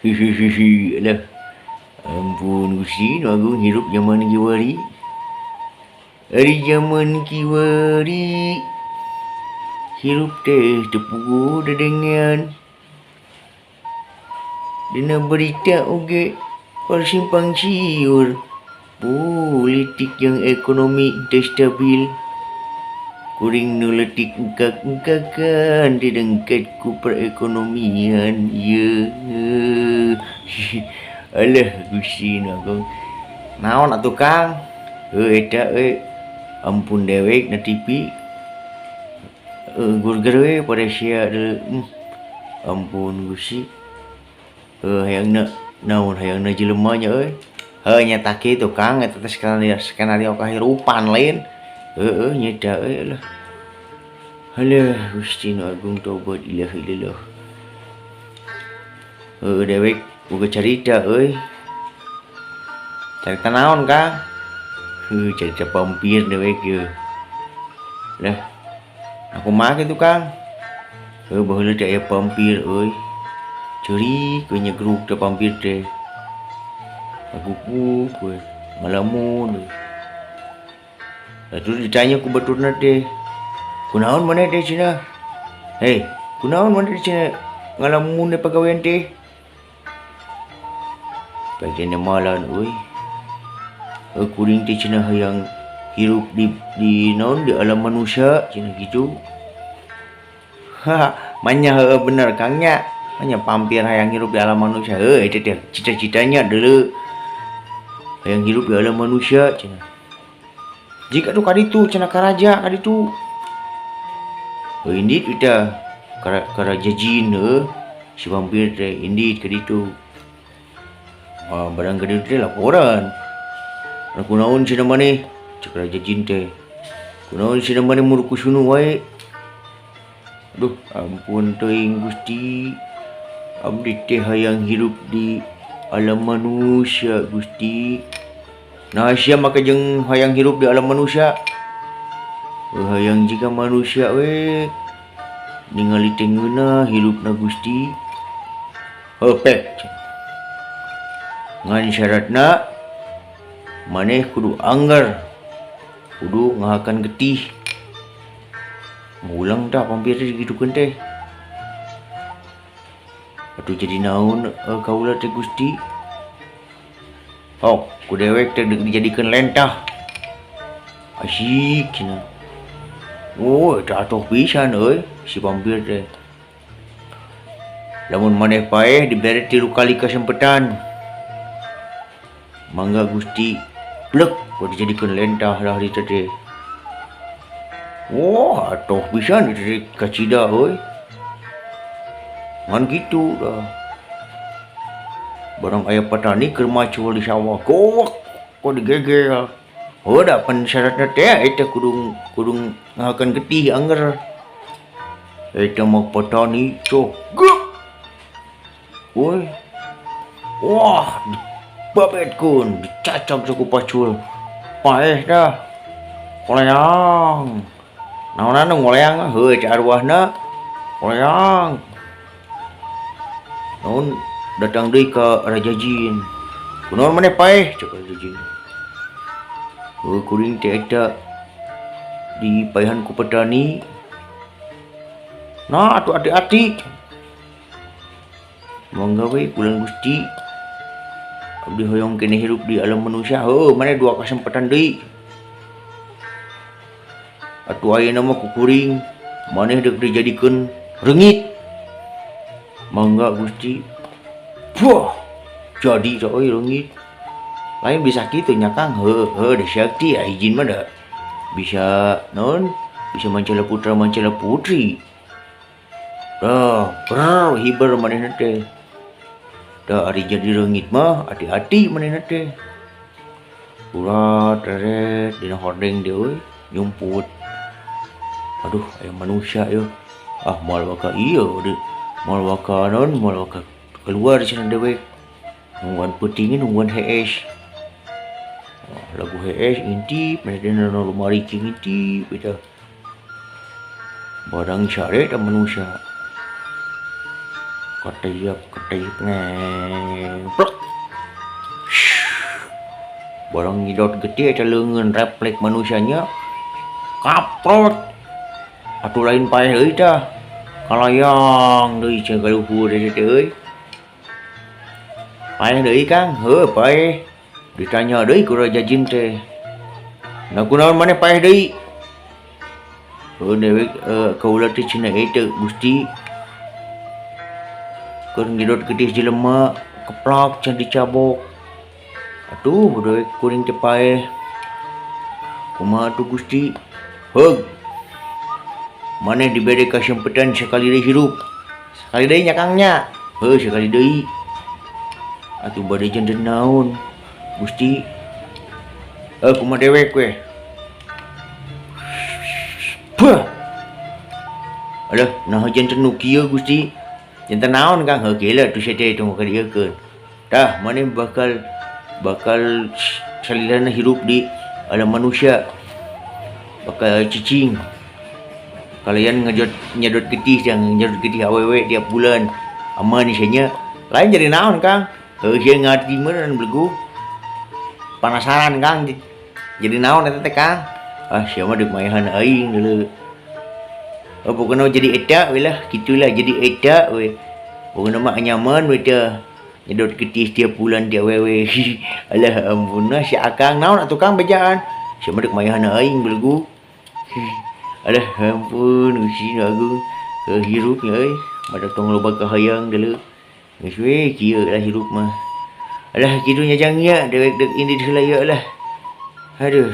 Hihihi lah. Ampun Gusti Nu Agung hirup zaman kiwari. Ari zaman kiwari hirup teh teu puguh dedengean. Dina berita oge parsimpang siur. Politik jeung ekonomi teu stabil. Kuring nu leutik engkak-engkakan didengket ku perekonomian ieu. Alah Gusti Nu Agung. Naon atuh Kang? Heuh eta euy. Ampun dewek na TV. Gurger we paresia deuleu. Ampun Gusti. Heuh hayangna naon hayangna jelema nya euy. Heuh nya tah kitu Kang, eta teh skenario skenario kahirupan lain. Heueuh nya eta euy lah. Alah Gusti Nu Agung, tobat ilaha illallah. Heueuh dewek boga carita euy. Carita naon Kang? Heuh, carita vampir dewek yeuh. Lah, kumaha kitu Kang? Heuh, baheula teh aya vampir euy. Ceurik we nyegruk teh vampir teh. Ngaguguk we, ngalamun we. Lah terus ditanya ku baturna teh, "Kunaon maneh teh cenah? Hei, kunaon maneh teh cenah ngalamun teh pagawean teh?" Bagian malan euy. Heuh, kuring teh cenah hayang hirup di naon, di alam manusia cenah kitu. Haha, manya heueuh bener Kang nya. Manya vampir hayang hirup di alam manusia. Heuh, eta teh cita-citanya deuleu. Hayang hirup di alam manusia cenah. Jika tuh kaditu cenah ka raja kaditu. Heuh, indit eta ka raja jin heuh. Si vampir teh indit ka ditu. Ah, barang ka ditu teh laporan. "Kunaon cenah maneh?" cek raja jin teh. "Kunaon cenah maneh murukusunu wae?" "Aduh, ampun teuing Gusti. Abdi teh hayang hirup di alam manusia, Gusti." "Nah, sia make jeung hayang hirup di alam manusia?" "Hayang jiga manusia we. Ningali teh ngeunah hirupna, Gusti." "Heuh, pek. Ngan syaratna maneh kudu anggar, kudu ngahakan getih." Ngulang tah vampir teh digitukeun teh. "Atuh jadi naon kaula teh, Gusti?" "Oh, ku dewek teh dijadikeun lentah." "Asyik," cenah. Oh, eta atoh pisan euy si vampir teh. "Lamun maneh paeh dibere 3 kali kesempatan." "Mangga, Gusti." Plek, ku dijadikeun lentah lah harita teh. Wah, atoh pisan itu teh kacida euy. Ngan kitu dah. Barang aya petani keur macul di sawah, gowek kok digegel. Oh, da pan syaratna teh eta kudu kudu ngahakan getih angger. Eta mah petani cok gep. Woi. Wah, dibabetkeun, dicacag ku pacul. Paeh dah. Koleang. Naonan ngoleang, heuh cek arwahna. Koleang. Naon datang deui ka Raja Jin. "Kunaon maneh paeh?" cek Raja Jin. "Heuh, kuring teh eta dipaehan ku petani." "Nah, atuh hati-hati." "Mangga we kulan, Gusti. Abdi hoyong keneh hirup di alam manusia." "Heuh, maneh dua kesempatan deui. Atuh ayeuna mah ku kuring maneh deuk dijadikeun reungit." "Mangga, Gusti." Wah, jadi teh euy reungit. Lain bisa kitu nya, Kang? Heuh heuh, da sakti aya jin mah da bisa naon? Bisa mancala putra mancala putri. Dah, brr, hiber manehna teh. Da ari jadi reungit mah hati-hati manehna teh. Urat reret dina hordeng teh euy, nyumput. Aduh, aya manusia yeuh. Ah, moal waka ieu deui. Moal waka naon, moal waka keluar cenah dewek. Nungguan peuting, nungguan hees. Lagu hees ngintip maneh dina lemari, ngintip eta. Barang sare eta manusia. Keteyap keteyap ngemplek. Barang nyedot getih eta leungeun refleks manusianya kaprot. Atuh lain paeh deui tah. Kalayang deui cenah ka luhur eta teh euy. Paeh deui Kang, heuh paeh. Ditanya deui ku Raja Jin teh. Nah kunaon maneh paeh deui? Heuh dewek kaula teh cenah eta Gusti. Keur nyedot getih jelema keplak cenah dicabok. Atuh dewek kuring teh paeh. Kumaha atuh Gusti? Heug. Maneh dibere kasempetan sakali deui hirup. Sakali deui nya Kang nya. Heuh sakali deui. Atuh bade janten naon Gusti? Heuh kumaha dewek we. Puh. Alah, naha janten nu kieu Gusti? Janten naon Kang? Heuh gila atuh sia teh tong kadieukeun. Tah maneh bakal bakal salilana hirup di alam manusia. Bakal cicing. Kalian ngejot nyedot getih yang nyedot getih awewe tiap bulan. Aman sia. Lain jadi naon Kang? Heuh sia ngarti meureun belegu. Penasaran Kang jadi naon eta teh Kang? Ah sia mah deuk maehan aing deuleu. Oh, pokoknya jadi eta we lah, gitulah jadi eta we. Pokoknya mah nyaman we teh. Nyedot getih tiap bulan tiap wewe. Alah ampun lah si Akang naon atuh Kang bejaan. Sia mah deuk maehan aing belegu. Alah ampun Gusti Agung. Heuh hirup nya euy. Badak tong loba kahayang deuleu. Geus we kieu lah hirup mah. Alah kitu nya jang nya dewek deuk indit heula ieu lah. Aduh.